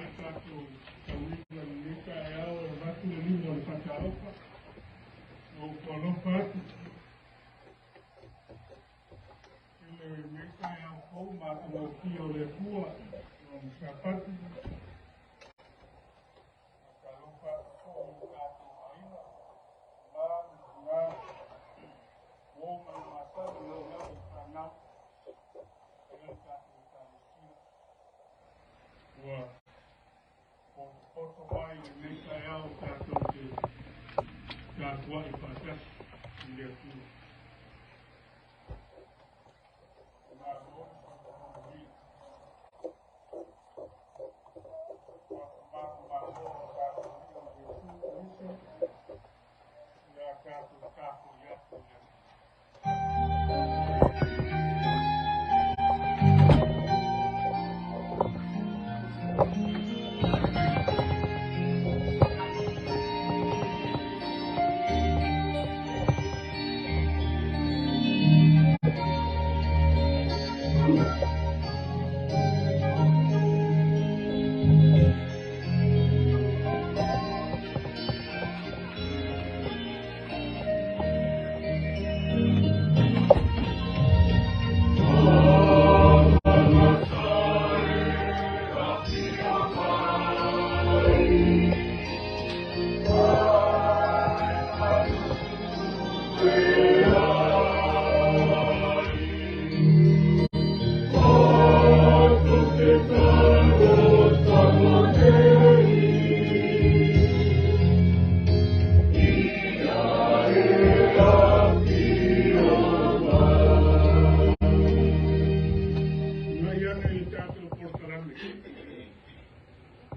le tatou tauiga i lenei taeao e avatu le lima o le faatalofa. Ua ou alofa atu i lenei taeao fou matagofie o le Atua lona Sapati. Faatalofa atu foi i o tatou aiga, tama ma tina, uo ma le masani e oo lava i fanau faapea le tatou Ekalesia ua potopoto mai i lenei taeao tatou te tapuai faatasi i le Atua. Malo le soifua manuia. Faamalo o tatou Alii o Iesu Keriso ia tatou tapuai atu i le Atua. Nai ane i le tatou polokalame.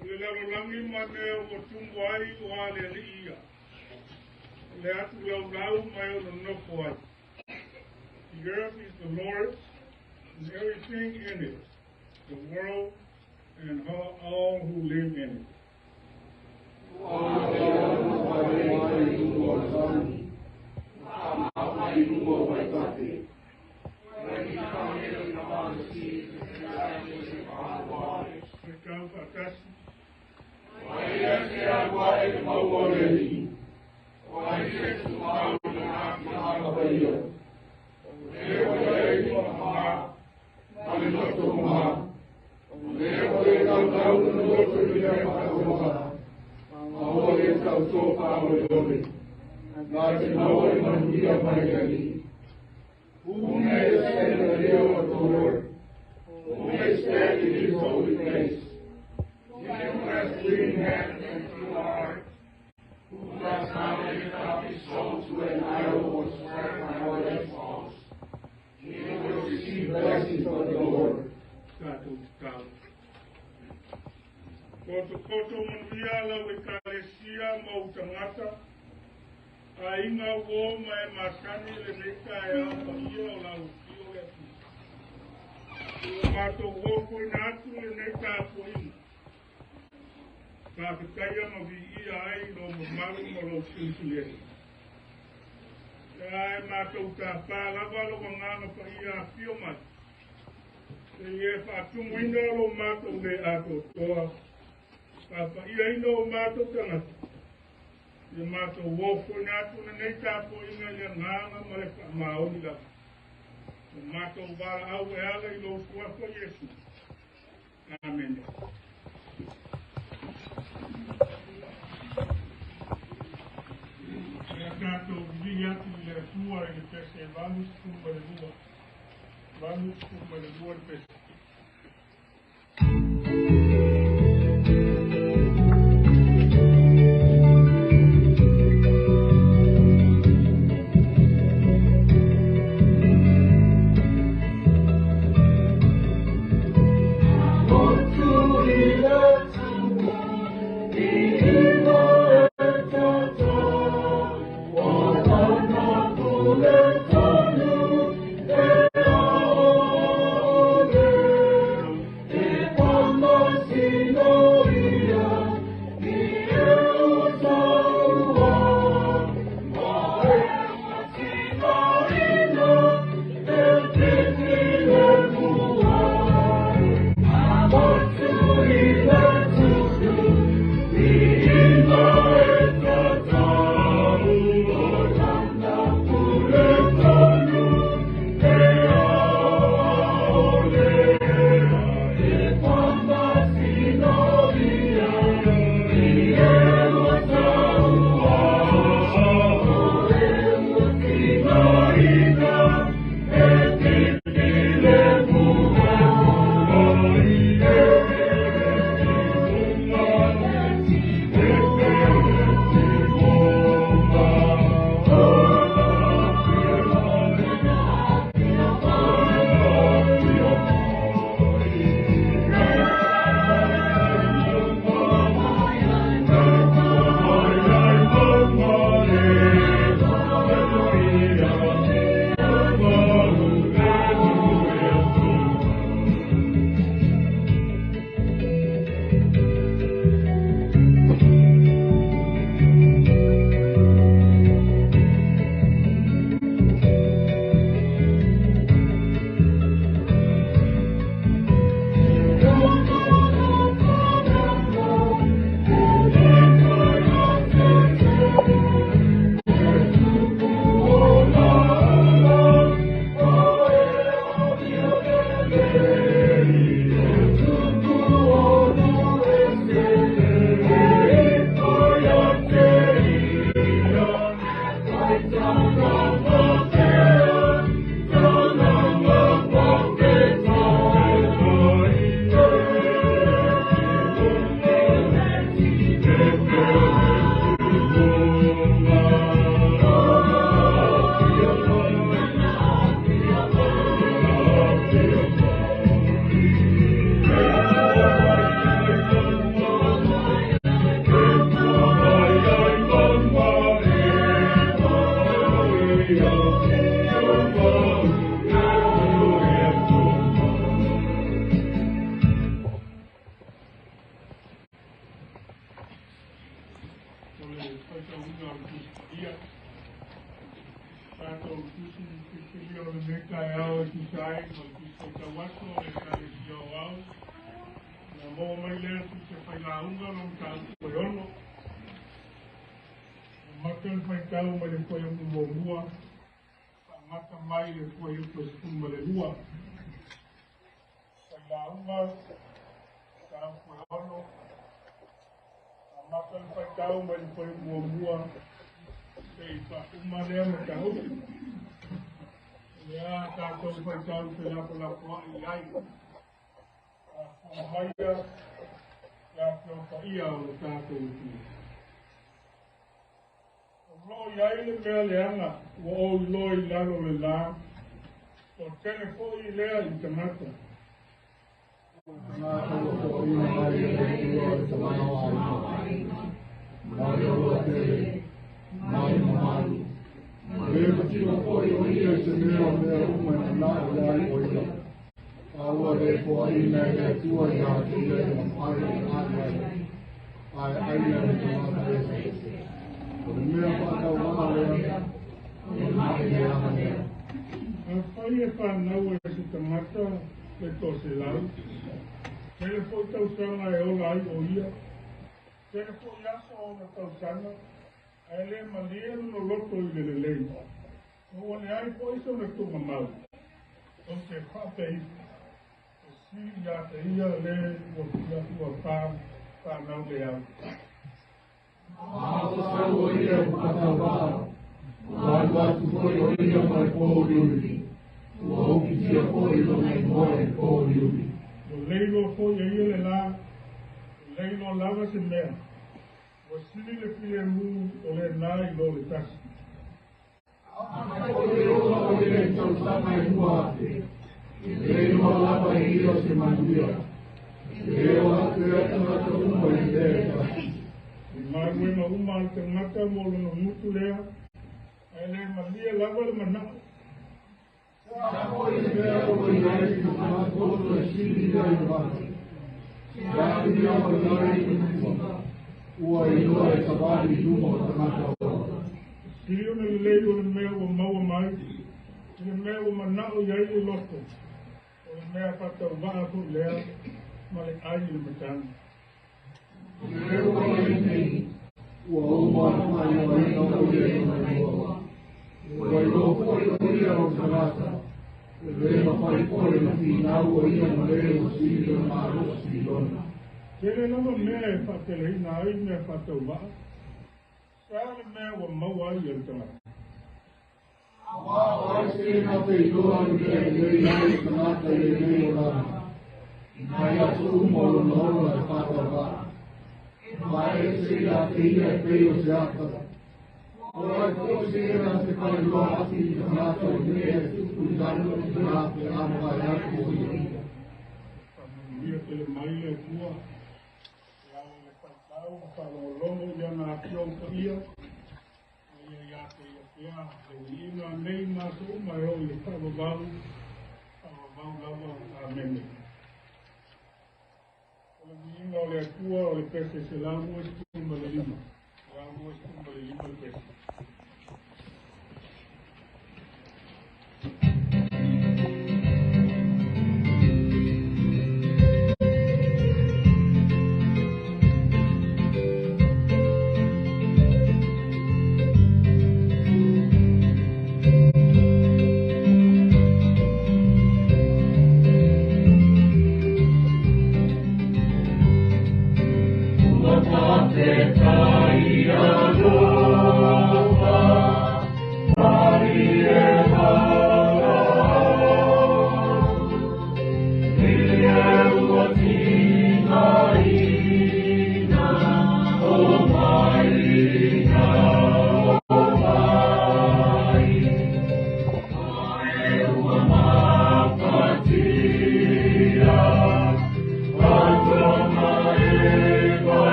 O le lalolagi ma mea ua tumu ai o a le Alii ia. O le atu laulau ma e ona nofo ai. The earth is the Lord's and everything in it, the world and all who live in it. E tau faatasi. Who may ascend the hill of the Lord? Who may stand in his holy place? He who has clean hands and pure heart, who does not lift up his soul to an idol or swear by what is false. He will receive blessings from the Lord. Tatou tatalo. Kotokoto manuia lau Ekalesia ma ou tagata, aiga uo ma e masani lenei taeao paia o lau afio le Atua. Ua matou ofoina atu lenei tapuaiga. Faafetaia ma viia ai lou mamalu ma lou silisili ese. Ae matou tapā lava lou Agaga Paia afio mai. Seia e faatumuina lo matou le atoatoa, faapaiaina o matou tagata. Ia matou ofoina atu lenei tapuaiga i le agaga ma le faamaoni lava. O matou valaau e ala i lou suafa Iesu. Amene. Ia tatou vivii atu i le Atua i le pese 82. 82 le pese. lea se failauga lo mataupu e 6. Amata le faitau mai le fuaiupu 1, faamata mai le fuaiupu 12. Failauga, mataupu e 6, amata le faitau mai le fuaiupu 1, seia faauma lea mataupu. Lea tatou faitau felafolafoai ai. Maia le afio paia o le tatou atunuu. O loo i ai le mea leaga ua ou iloa i lalo o le la, o tele foi lea i tagata. Tagata ua foaiina mai e le Atua le tamaoaiga, mai aloa tele, mai mamalu. E le patino foi o ia i se mea o mea uma e manao i ai o ia. A ua le foaiina e le Atua ia te ia e mafai ona alu ai, ae ai ia le tagata ese. O le mea faatauvaa lea, o le mai leaga lea. Afai e fanau e se tagata le toaselau, tele foi tausaga e ola ai o ia, tele foi aso o ona tausaga, ae le malie lona loto i le lelei, ma ua leai foi sona tugamau. Ou te faapea ifo, e sili ia te ia le ua fanau leai. A ua sau o ia i le faatauvaa, ua alu atu foi o ia ma le pouliuli, ua ufitia foi lona igoa i le pouliuli. Ua leiloa foi e ia le la, ua leiloa lava se mea, ua sili le filemu o lena i lo le tasi. Afai foi e ola o ia i tausaga e 2,000, e leiloa lava e ia se manuia. E le ola pea tagata uma i le mea e tasi. I galuega uma a le tagata mo lona gutu lea, ae le malie lava le manao. Se a foi le mea ua i ai se manatu toto e sili ia i le mate? Se a le mea ua i ai le matua, ua iloa e savali i luma o tagata ola. Sili ona lelei o le mea ua maua mai, i le mea ua manao i ai le loto, o le mea faatauvaa foi lea ma le ai i le matagi. O le mea ua i ai nei, ua uma ona faailoaina o ia i lona igoa. Ua iloa foi o ia o le tagata, e le mafai foi ona finau o ia ma le ua sili lona malosi i lona. Tele lava mea e faateleina ai mea faatauvaa, se a le mea ua maua ai e le tagata. Aua o ai se na te iloa le mea e lelei ai le tagata i lenei olaga, mai aso uma o lona ola e faatauvaa. Ma e ese ia te ia e pei o se ata. O ai foi se na te faailoa atu i le tagata i mea e tupu i lalo i le la pe a mavae atu o ia. Faamanuia tele mai le Atua e ala i le faitau ma faalogologo i ana afioga paia, ma ia ia te ia pea le viiga nei ma aso uma e oo i le faavavau, faavavau lava. Amene. O le viiga o le Atua o le pese 125. 125 le pese. Ua tate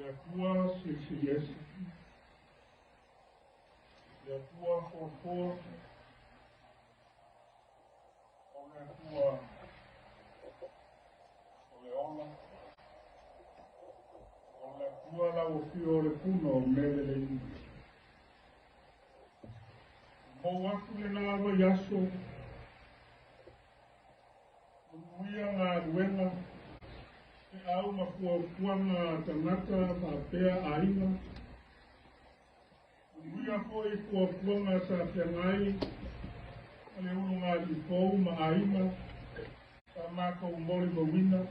Atua silisili ese, le Atua foafoa, o le Atua o le ola, o le Atua lau afio o le puna o mea lelei uma. Mou atu lena vaiaso, manuia galuega, feau ma fuafuaga a tagata faapea aiga. Manuia foi fuafuaga sa feagai ma le ulugalii fou ma aiga sa matou molimauina.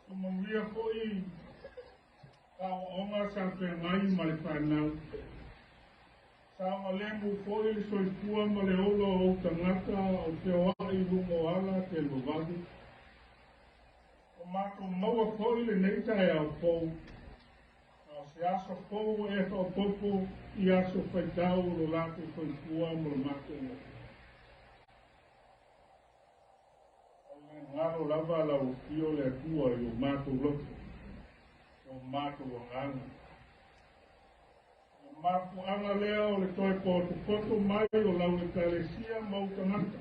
Manuia foi aoaoga sa feagai ma le fanau. Saogalemu foi le soifua ma le ola o ou tagata o feoai i luga o ala televavave. O matou maua foi lenei taeao fou, a o se aso fou ua e faaopoopo i aso faitau o lo latou soifua ma lo matou ola. O le galo lava lau afio le Atua i o matou loto, o matou agaga. O le mafuaaga lea o le toe potopoto mai o lau Ekalesia ma ou tagata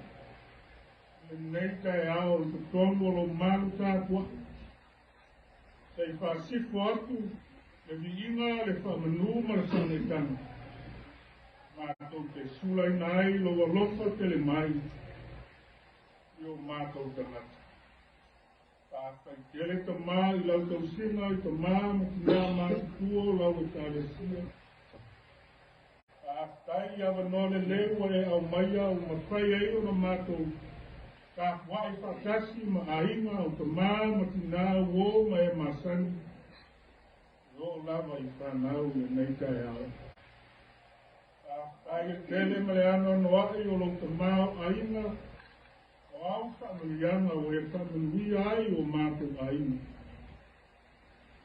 i lenei taeao i totonu o lou malu tapuai. Se i faasifo atu le viiga, le faamanu ma le faaneetaga. Matou te sulaina ai lou alofa tele mai i o matou tagata. Faafetai tele Tamā i lau tausiga i tamā ma tinā matutua o lau Ekalesia. Faafetai i avanoa lelei ua e aumaia ua mafai ai ona matou tapuai faatasi ma aiga o tamā ma tinā uō ma e masani e oo lava i fanau i lenei taeao. Faafetai le tele ma le anoanoai o lou tamaoaiga o au faamanuiaga ua e faamanuia ai o matou aiga.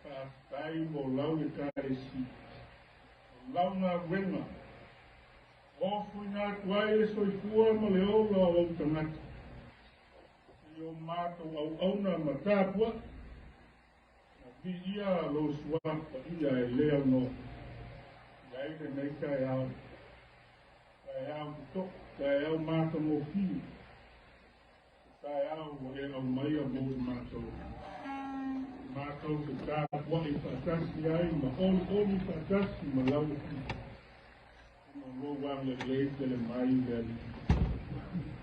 Faafetai mo lau Ekalesia, o lau galuega, ofoina atu ai le soifua ma le ola o ou tagata. I o matou auauna ma tapuai, ma viia lou suafa ia e le aunoa. I ai lenei taeao, taeao totoʻi, taeao matagofie, taeao ua e aumaia mo i matou. Matou te tapuai faatasi ai ma olioli faatasi ma lau afio. Ona o lou agalelei tele mai le Alii.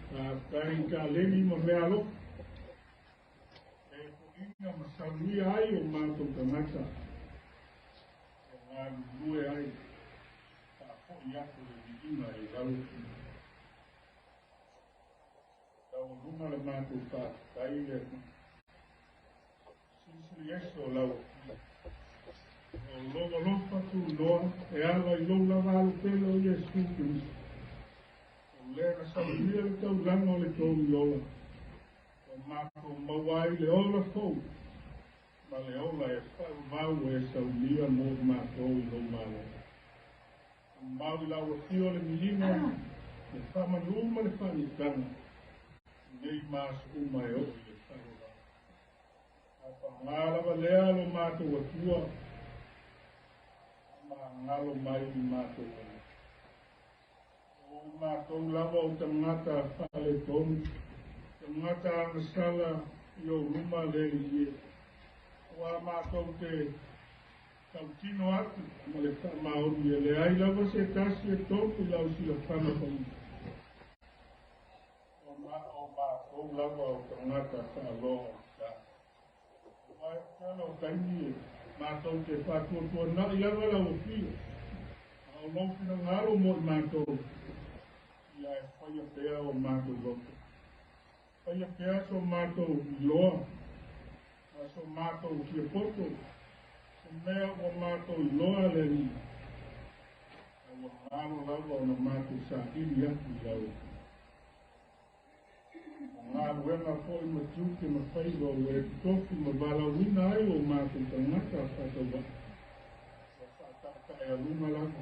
Faafetai i taleni ma meaalofa e foʻina ma saunia ai o matou tagata e galulue ai faafoʻi atu le viiga i lau afio. Taualuga le matou faafetai le Alii. Silisili ese o lau afio. O lou alofa tunoa e ala i lou lava alo pele o Iesu Keriso. O lea na saunia le taulaga o le togi ola. O matou maua ai le ola fou ma le ola e faavavau e saunia mo matou i lou Malo. Mau i lau afio le viiga, le faamanu ma le faaneetaga, nei ma aso uma e oo i le faavavau. A paga lava lea lo matou Atua, Faamagalo mai i matou ai. O matou lava o tagata faaletonu, tagata agasala i ou luma le Alii e. Aua matou te tautino atu ma le faamaoni e leai lava se tasi e tonu i lau silafaga paia. O matou lava o tagata faalogo. Aua e tele o taimi e matou te faatuatuanai lava lau afio, a o lou finagalo mo i matou, ia e faia pea o matou loto. Faia pea so matou iloa, ma so matou fiapoto, se mea ua matou iloa le Alii, ae ua galo lava ona matou saili atu i lau afio. O galuega foi ma tiute ma faiva ua e totofi ma valaauina ai o matou tagata faatauvaa, ua faataetaealuga lava,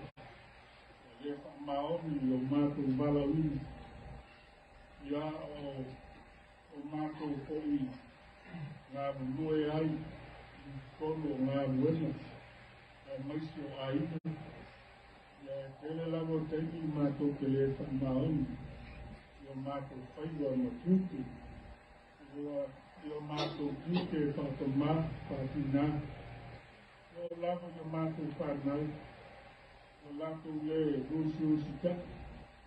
ua le faamaoni i o matou valaauina, ia o matou foi galulue ai i totonu o galuega aemaise o aiga, ia e tele lava o taimi matou te le faamaoni i o matou faiva ma tiute, i o matou tiute faatamā, faatinā, e oo lava i o matou fanau, ua latou le lusilusita'i,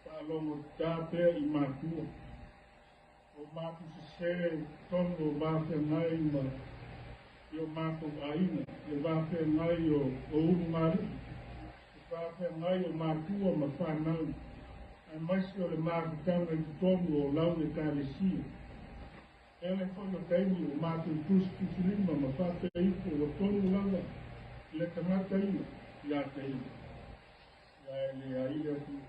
faalogotata pea i matua. O matou sesē i totonu o vafeagai ma i o matou aiga, le vafeagai o ulugalii, le vafeagai o matua ma fanau, aemaise o le mafutaga i totonu o lau Ekalesia. Tele foi o taimi ua matou tusitusilima ma faapea ifo ua tonu lava le tagata ia ia te ia. Ia e leai le Atua,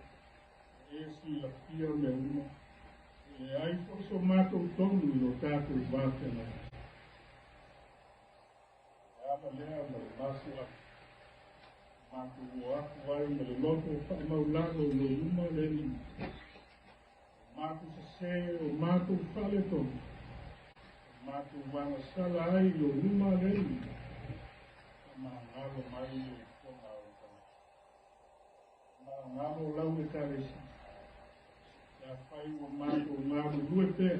ua e silafia mea uma, e leai foi so matou tonu i lo tatou vafeagai. O le ala lea ma le mafuaaga, matou o atu ai ma le loto faamaulalo i lou luma le Alii. O matou sesē, o matou faaletonu, o matou agasala ai i lou luma le Alii, faamagalo mai le fofoga o le tagata. Faamagalo lau Ekalesia, pe afai ua matou galulue pea,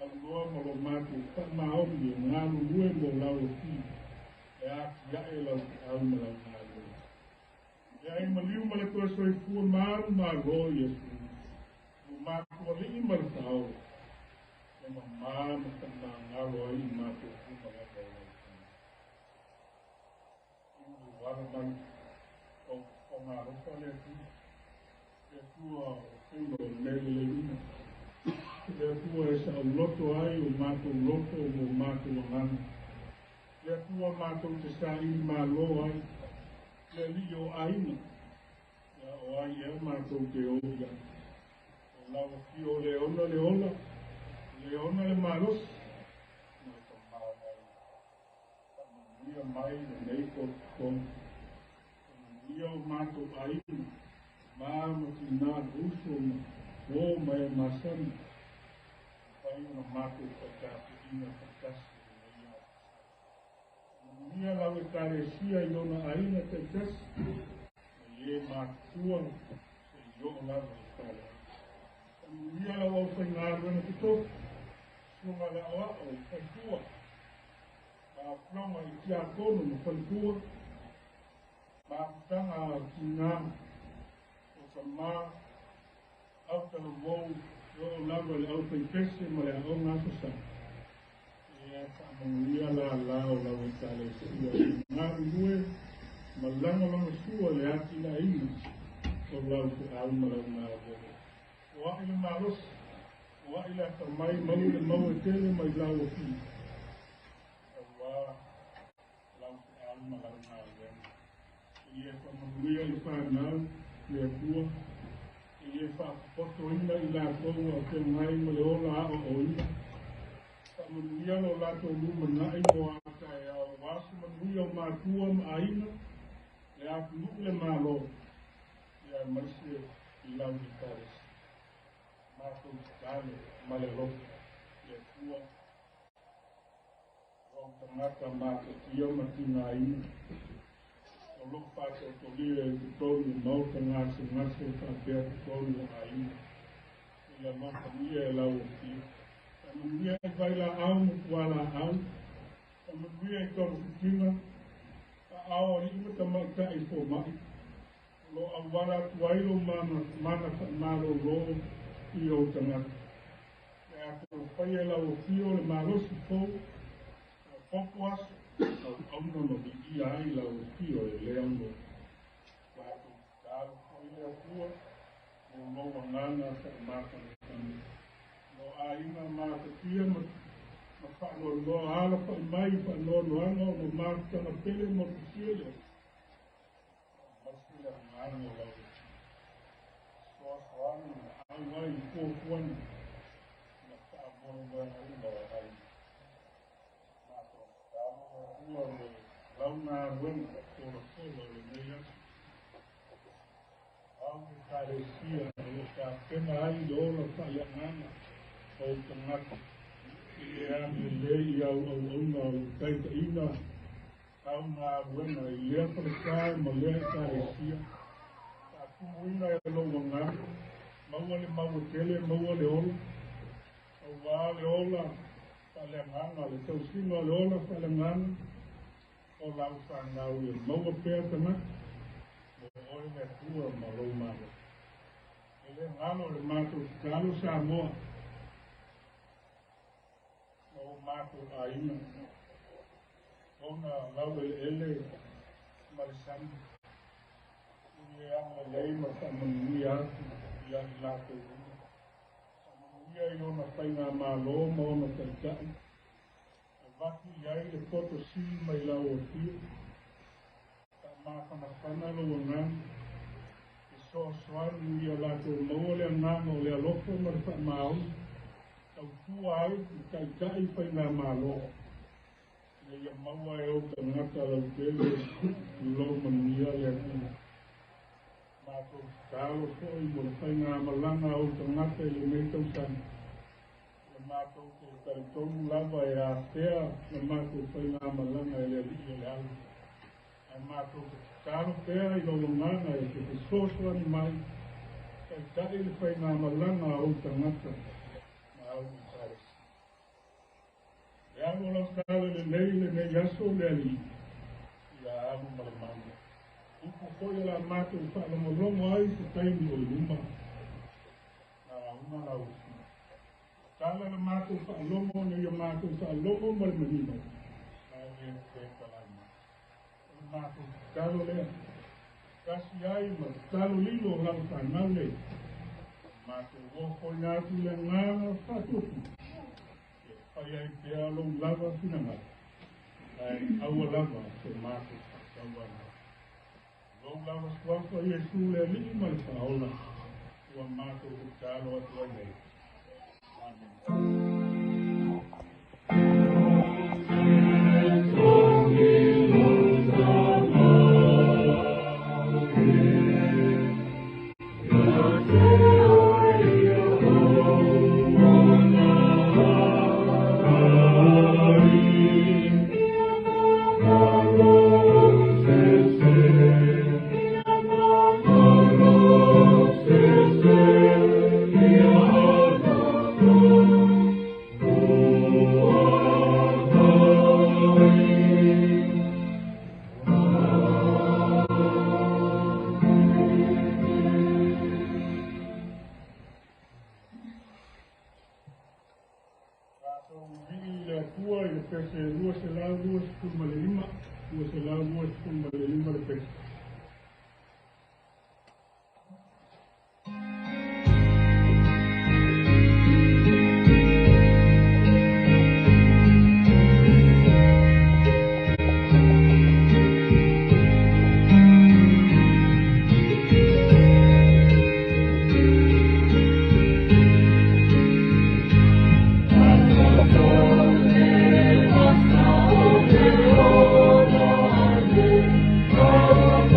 aunoa ma lo matou faamaoni e galulue mo lau afio, e atiae lau feau ma lau galuega. E ai maliu ma le toe soifua malu malo Iesu, lo matou Alii ma le Faaola, e mamā ma faamagalo ai i matou uma lava o lau tagata. I ulu ala mai o fofoga alofa le Atua, le Atua o faiva o mea lelei uma, le Atua e saoloto ai o matou loto mo matou agaga, le Atua matou te saili malo ai, le Alii o aiga, ia o ai ea matou te o i ai. O lau afio le ona le ola, le ona le malosi, ma le tamaoaiga. Faamanuia mai lenei pototoga. Faamanuia o matou aiga, ma tinā, uso ma uō ma e masani, mafai ona matou faitapuiga faatasi i lenei aso. Faamanuia lau Ekalesia i ona aiga taitasi, mai e matutua seia oo lava i faleao. Faamanuia lau aufaigaluega totofi, susuga le aoao, faletua, ma afioga i tiakono ma faletua, mafutaga a tinā, o tamā, autalavou, e oo lava i le aufaipese ma le aoga Aso Sa. Ia faamanuia lala o lau Ekalesia i galulue ma lagolagosua le atiaeina o lau feau ma lau galuega. O ai le malosi, o ai le atamai, maua le maua e tele mai lau afio, aua lau feau ma lau galuega. Ia faamanuia i fanau le Atua, ia faapopotoina i latou a o feagai ma le ola aoaoina. Faamanuia lo latou lumanai mo a taeao, aua se manuia o matua ma aiga, le atunuu le Malo, ia aemaise i lau Ekalesia. Matou tatalo ma le alofa le Atua, o tagata matatia ma tigaina, o O loo faatoatolia i totonu o maota gasegase faapea totonu o aiga. Ia alofagia e lau Afioga. Faamanuia i vailaau ma fualaau. Faamanuia i togafitiga. Aao alii ma tamaitai foma'i. O loo auala atu ai lou mana faamalōlō i ou tagata. E a faia e lau Afio le malosi fou, faaopoopo aso, auauna ma viia ai lau Afio e le aunoa. Matou tatalo foi le Atua mo lou agaga faamafanafana. Lo aiga matatia ma faanoanoa alafa'i mai i faanoanoaga ona o mafutaga pele motusia le aso. Masi le agaga o lau Atua. Soasoani ma auai i fuafuaga na faamoemoegaina e ai. Matou tatalo le Atua mo lau galuega folafola o lenei aso. Au Ekalesia o loo tapena ai le ola faaleagaga o ou tagata. I e agalelei i au auauna o loo taitaiina au galuega i lea falesa ma lea Ekalesia. Faatumuina e lou agaga, maua le mauatele, maua le ola, auā le ola faaleagaga, le tausiga o le ola faaleagaga o lau fanau ia maua pea tagata mo oe le Atua ma lou malo. E le galo le matou tatalo Samoa ma o matou aiga, ona laueleele ma le sami, i e agalelei ma faamanuia atu ia i latou uma. Faamanuia i ona faigamālō ma ona taitai. Avatu i ai le poto sili mai lau Afio. Faamafanafana lou agaga. Fesoasoani ia latou maua le agaga o le alofa ma le faamaoni. Tautua ai i taitai faigamālō. Ina ia maua e ou tagata lautele lou manuia le Atua. Matou tatalo foi mo le faigamalaga a ou tagata i lenei tausaga. Le matou te talitonu lava e afea le matou faigamalaga e le Alii o le ala. Ae matou te tatalo pea i lou agaga e te fesoasoani mai, taitai le faigamalaga a ou tagata ma au Ekalesia. Le alu o lau tala lelei lenei aso le Alii, ia alu ma le malu. Upu foi o la matou faalogologo ai se taimi o i luma. Na auga lau Afio. Tala le matou faalogo ina ia matou faalogo ma le manino. Na e fetalai mai. O le matou tatalo lea. Tasi ai ma tatalo lilo o lau fanau nei. Matou ofoina atu le agaga faatuatua. E fai ai pea lou lava finagalo. Ae aua lava se matou faatauana. Lou lava suafa Iesu le Alii ma le Faaola. Ua matou tatalo atu ai nei. Amen. Tatou vivii i le Atua i le pese 225, 225 le pese. Oh,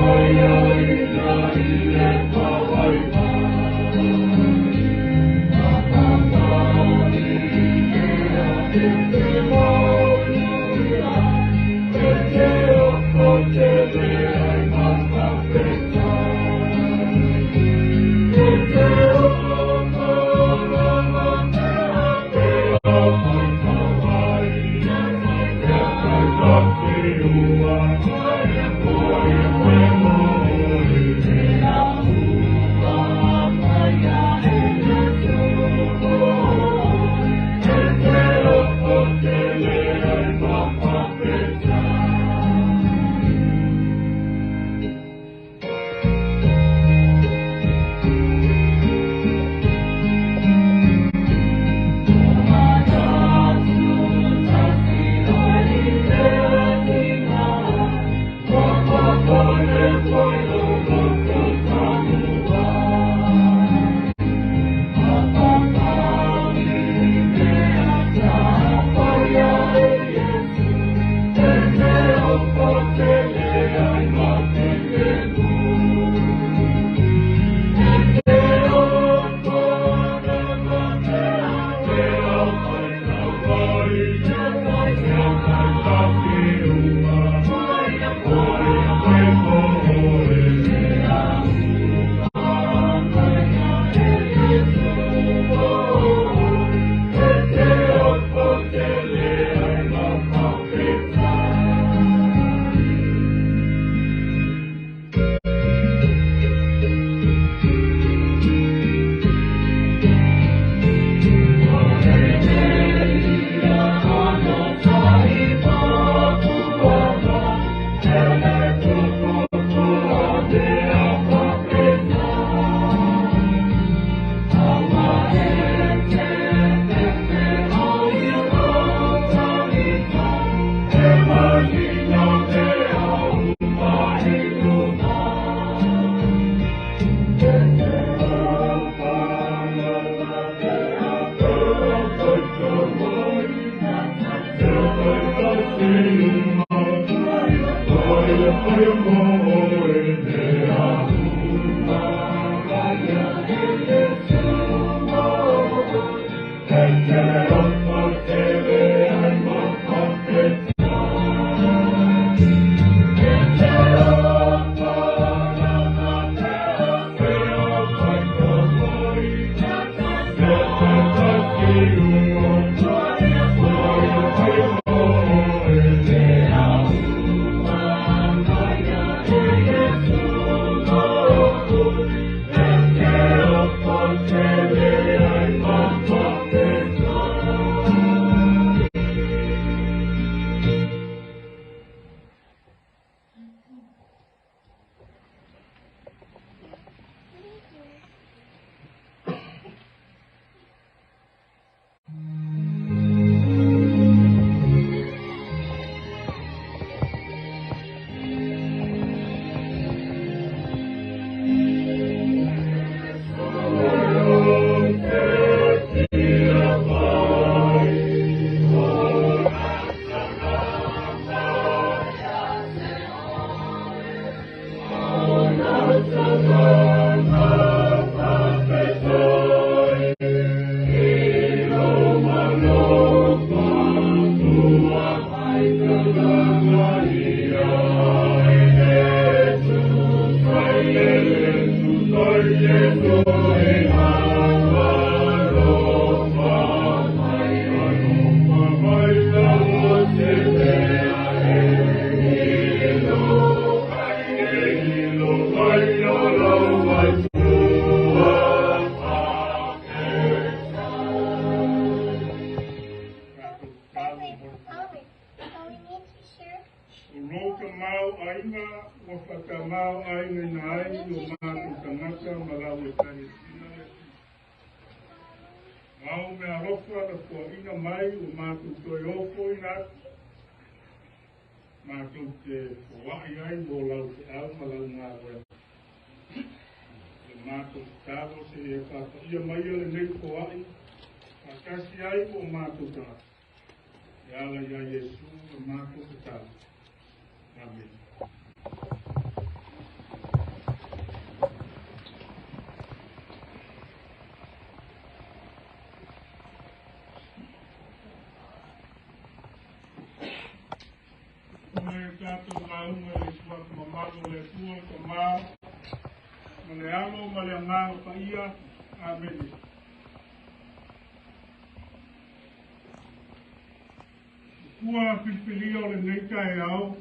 Ua filifilia o lenei taeao,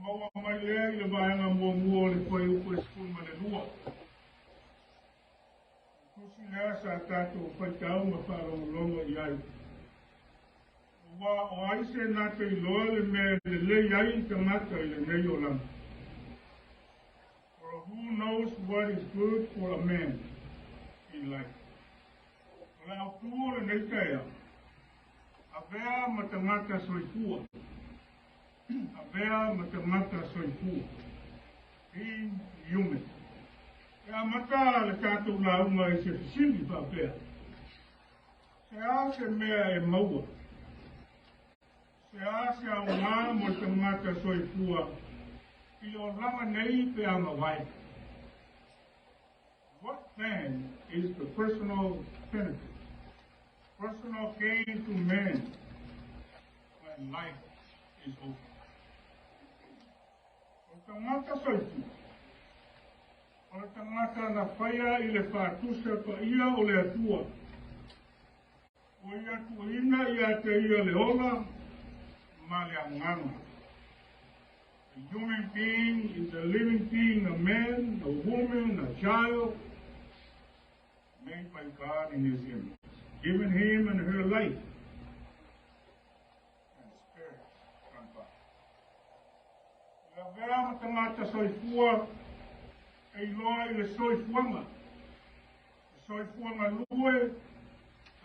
maua mai lea i le vaega muamua o le fuaiupu e 12. Tusi lea sa tatou faitau ma faalogologo i ai. Ua o ai se na te iloa le mea lelei ai tagata i lenei olaga. For who knows what is good for a man in life? O le autū o lenei taeao, avea ma tagata soifua. Avea ma tagata soifua. Be human. E amata le tatou lauga i se fesili faapea. Se a se mea e maua? Se a se aoga mo le tagata soifua i le olaga nei pe a mavae? What then is the personal benefit, personal gain to man when life is over? O le tagata soifua, o le tagata na faia i le faatusa paia o le Atua, ua ia tuuina ia te ia le ola ma le agaga. A human being is a living being, a man, a woman, a child, made by God in His image, given him and her life and spirit from God. Le avea ma tagata soifua e iloa i le soifuaga, le soifuaga lue,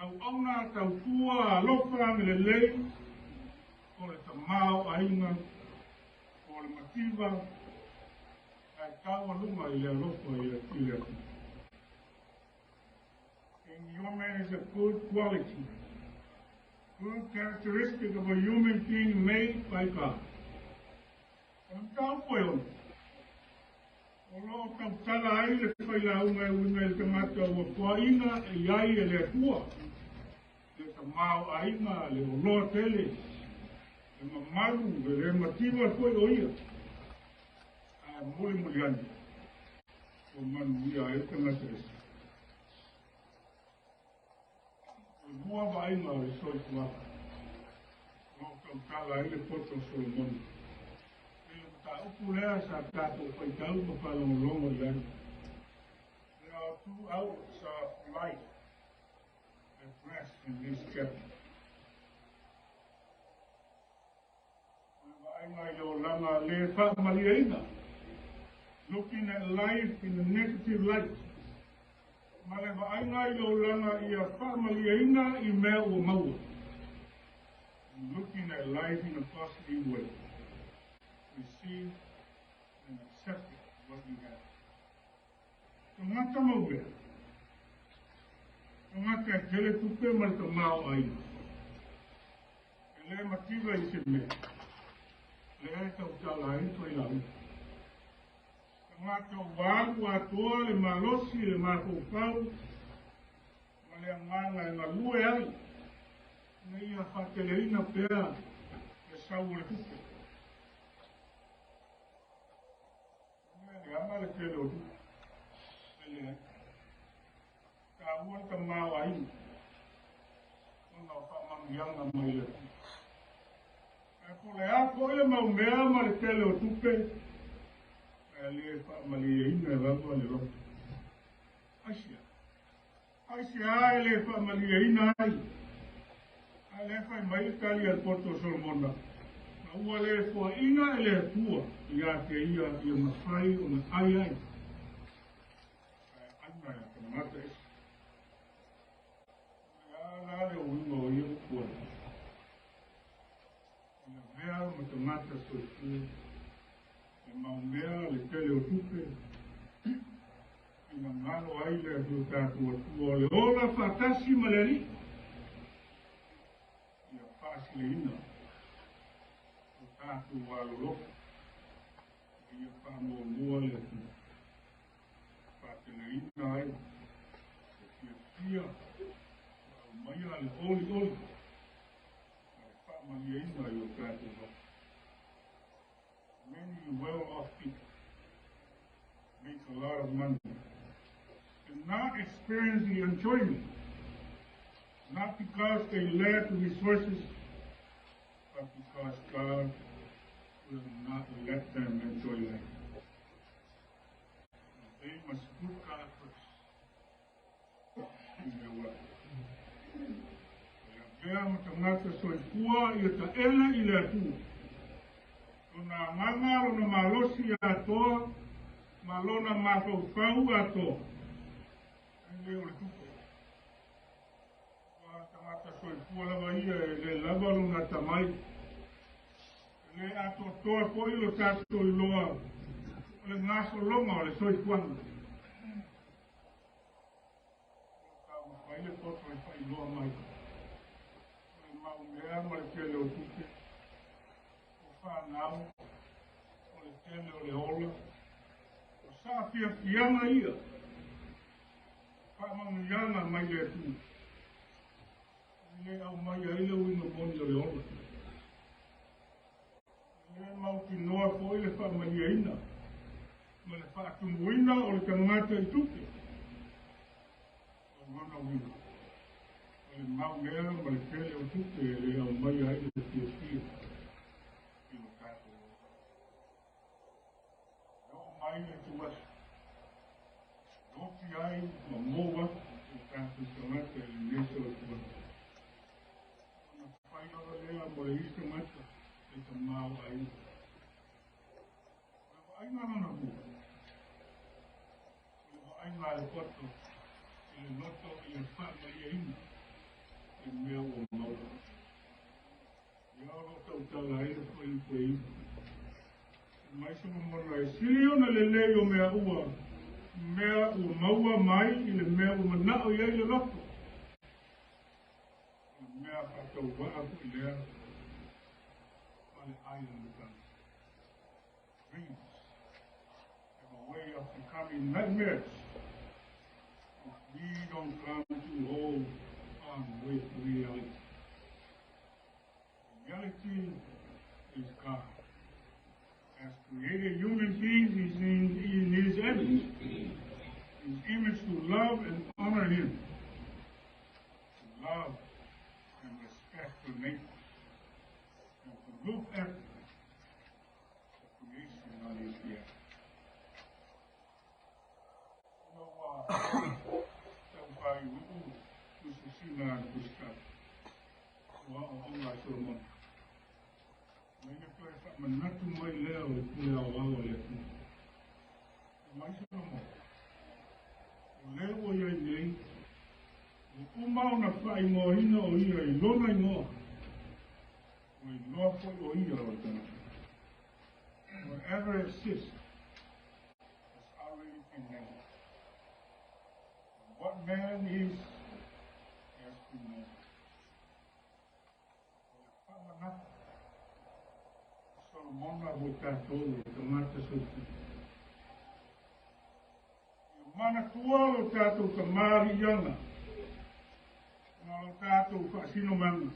auauna tautua alofa ma lelei, o le tamaoaiga, o le mativa, ae taualuga i le alofa i le Atua. In human is a good quality, good characteristic of a human being made by God. Mataupu e 6, o lo o tautala ai le failauga e uiga i le tagata ua foaina e i ai e le Atua, le tamaoaiga, le oloa tele, le mamalu, e le mativa foi o ia. Ae mulimuli ane, ua manuia ai le tagata ese. E lua vaaiga o le soifuaga, o lo o tautala ai le poto o Solomona. I le mataupu lea sa tatou faitau ma faalogologo i ai. There are two outlooks of life addressed in this chapter. O le vaaiga i le olaga le faamalieina, looking at life in a negative light, ma le vaaiga i le olaga ia faamalieina i mea ua maua, looking at life in a positive way. Receive and accept what you have. Tagata maumea. Tagata e tele tupe ma le tamaoaiga. E le mativa i se mea. Lea e tautala ai le failauga. Tagata ua alu atoa le malosi, le mafaufau, ma le agaga e galue ai, ina ia faateleina pea le sau o le tupe. O mea leaga le tele o tupe. E leai. Taua le tamaoaiga ona o faamanuiaga mai le Atua. Ae po o le a foi le mau mea ma le tele o tupe, ae le faamalieina lava le loto. Aisea? Aisea e le faamalieina ai? A lea fai mai le tali a le poto o Solomona, ma ua le foaina e le Atua ia te ia ia mafai ona ai ai. Ae aiga e tagata ese. O le a la le uiga o ia upu a le I lavea ma tagata soifua, le mau mea, le tele o tupe, finagalo ai le o tatou Atua o le ola faatasi ma le Alii, ia faasileina o tatou alolofa, ia faamuamua le Atua. Faateleina ai le fiafia, aumaia le olioli, ma le faamalieina i o tatou loto. Many well-off people make a lot of money and not experience the enjoyment, not because they lack resources, but because God will not let them enjoy life. They must put God first in their wealth. E lavea ma tagata soifua ia taele i le Atua. Lona agaga, lona malosi atoa, ma lona mafaufau atoa. E le o le tupe. Ua tagata soifua lava ia e le lava lona atamai. E le atoatoa foi lo tatou iloa o le gasologa o le soifuaga. Taumafai le poto e faailoa mai. O le mau mea ma le tele o tupe, o fanau, o le tele o le ola, o saafiafiaga ia, faamanuiaga mai le Atua. E le aumai ai le uiga moni o le ola. E le mautinoa foi le faamalieina ma le faatumuina o le tagata i tupe. O lona uiga, o le mau mea ma le tele o tupe e le aumai ai le fiafia i lo tatou ola. E oo mai le ituaso, oti ai ma mou atu o tatou tagata i lenei soifuaga. Ona fai lava lea mo le isi tagata e tamaoaiga. O le vaaiga lona lua, o le vaaiga a le poto i le loto ia faamalieina i mea ua maua. Ia o lo o tautala ai le fuaiupu e 9. Mai Solomona e sili ona lelei o mea ua maua mai i le mea ua manao i ai le loto. O le mea faatauvaa foi lea ma le ai o le matagi. having nightmares if we don't come to hold on with reality. Reality is God. Has created human beings in His image. His image to love and honor Him. To love and respect the nature. And to look at the creation on His behalf. Ina ua taufaaiuiu tusitusiga a le Tusitala o aoaoga a Solomona. Ma ia toe faamanatu mai lea o le pule aoao a le Atua. Fai mai Solomona, O lē ua i ai nei, ua uma ona faaigoaina o ia i lona igoa, ua iloa foi o ia o le tagata. Whatever exists has already been named. And what man is has been known. O le faamanatu a Solomona mo tatou e tagata soifua. Ia manatua lo tatou tamaliiaga ma lo tatou faasinomaga.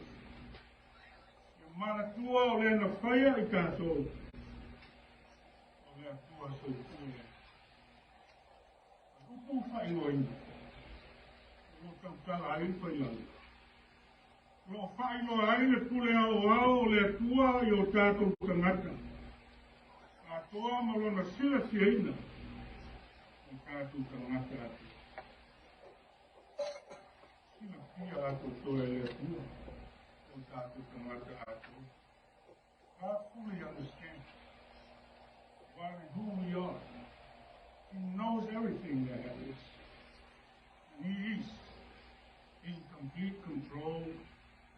Ia manatua o le na faia i tatou o le Atua soifua lea. O le upu faaigoaina, o lo o tautala ai le failagi. O lo o faailoa ai le pule aoao o le Atua i o tatou tagata, atoa ma lona silafiaina o tatou tagata atoa. Silafia atoatoa e le Atua o tatou tagata atoa. God fully understands what and who we are. He knows everything that happens. And He is in complete control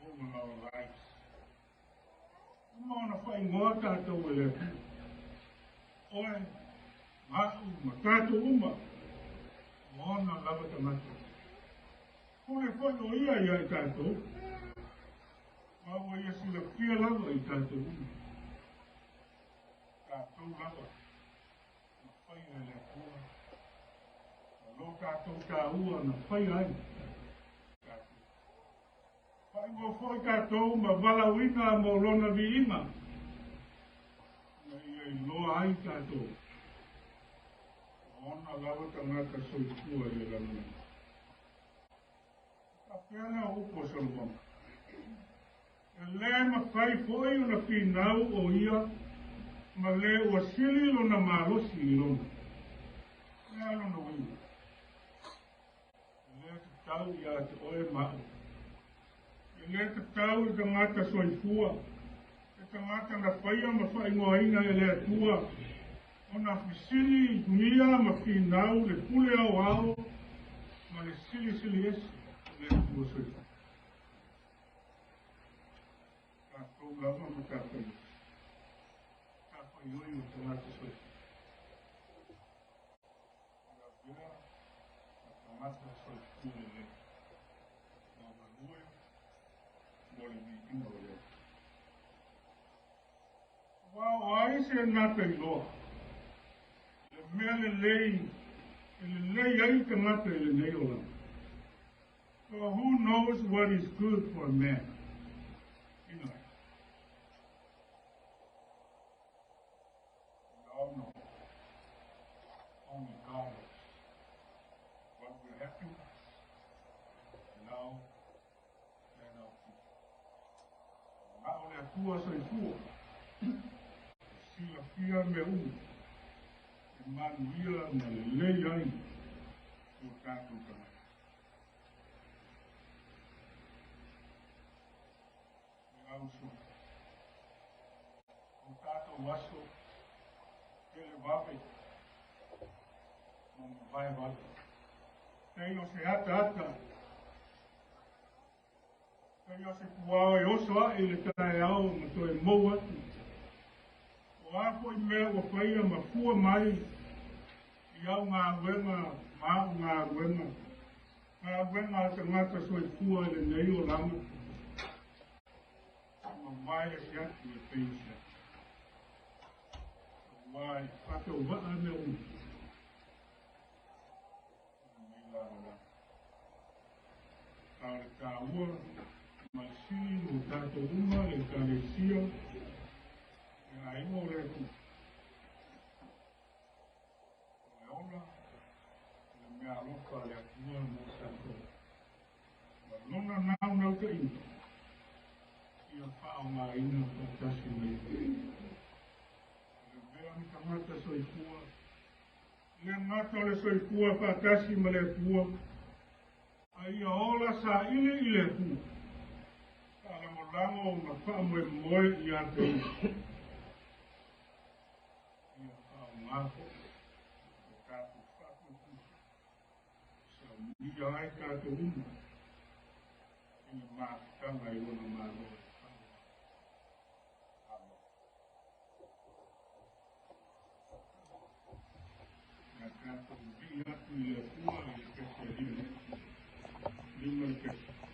over our lives. Uma ona faaigoa tatou e le Atua. Oe, ma a'u, ma tatou uma, o ona lava tagata. Pule foi o ia ia i tatou. Ma ua ia silafia lava i tatou uma. Tatou lava, na faia e le Atua. Ma lo tatou taua na faia ai tatou. Faaigoa foi tatou ma valaauina mo lona viiga. Ina ia iloa ai tatou. O ona lava tagata soifua i le lalolagi. Faapea lea o upu a Solomona. E lē mafai foi ona finau o ia ma le ua sili lona malosi i lona. O le a lona uiga? E lē tatau ia te oe ma a'u. E lē tatau i tagata soifua, le tagata na faia ma faaigoaina e le Atua, ona fesiligia ma finau le pule aoao ma le silisili ese o le Atua soifua. Tatou lava matafaioi. Matafaioi o tagata soifua. E avea ma tagata soifua lelei. Ma galue mo le viiga o le Atua. Aua o ai se na te iloa le mea lelei e lelei ai tagata i lenei olaga? For who knows what is good for a man in life? We all know. Only God knows what will happen to us now and our future. Na o le Atua soifua, e silafia mea uma, e manuia ma lelei ai o tatou tagata. E auso, o tatou aso, televave, ma mavae vave. Pei o se ataata, pei o se puao e oso aʻe i le taeao ma toe mou atu. O a foi mea ua faia ma fua mai i au galuega ma a'u galuega, galuega a tagata soifua i lenei olaga, e mavae le siaki e pei o se ata. Aua e faatauvaa mea uma. Taua ma le sili mo tatou uma le Ekalesia, le aiga o le Atua. O le ola o le meaalofa a le Atua mo tatou. Ma lona naunautaiga, ia faaaogaina faatasi ma ia. E le avea ni tagata soifua, le gata o le soifua faatasi ma le Atua, a ia ola saili i le Atua, faalagolago ma faamoemoe ia te ia. Ia faaaoga foi le tatou faatuatua, saunia ai tatou uma i le mafutaga i lona Malo e faavae. Amen. Ia tatou vivii atu i le Atua i Epesi 5, 5 le kesi.